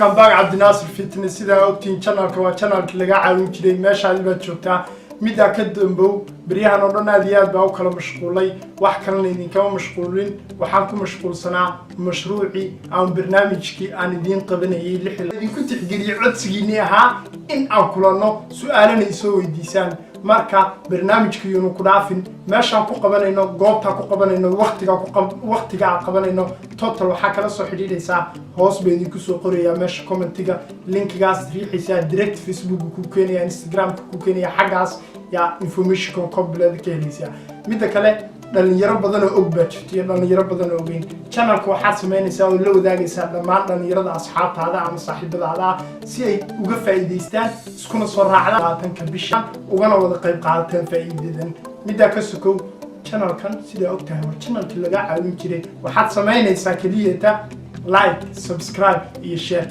Welcome back, Cabdinaasir Fitness. Sidaa ogtiin, channelka waa channelkii laga caawin jiray. Meeshaadi baad joogtaa. Middaa ka dambow, beryahan oo dhan aad iyo aad baa u kala mashquulay. Wax kalena idinkama mashquulin, waxaan ku mashquulsanaa mashruucii ama barnaamijkii aan idiin qabanayay lix. Idinku tixgeliyey codsigiinii ahaa in aan kulanno, su-aalana isoo weydiisaan. Marka barnaamijkiyunu ku dhaafin. Meeshaan ku qabanayno, goobtaa ku qabanayno, waqtiga aan qabanayno, total waxaa kala soo xidhiidhaysaa, hoos ba idinku soo qorayaa meesha commentiga. Linkigaas riixaysaa, direct Facebook ku keenaya, Instagramka ku keenaya. Xaggaas yaa informationka complete ka helaysaa. Midda kale, dhalinyaro badan oo og baa jirto iyo dhalinyaro badan oo ogeyn. Channelka waxaad samaynaysaa oo la wadaagaysaa dhammaan dhalinyarada asxaabtaada ama saaxiibadaada ah si ay uga faa'iidaystaan, iskuna soo raacdaan 20-ka bisha, ugana wada qayb qaadataan faa'iidadan. Middaa ka sokow, channelkan sidaa og tahay waa channelkii laga caawin jiray. Waxaad samaynaysaa keliyata like, subscribe iyo share.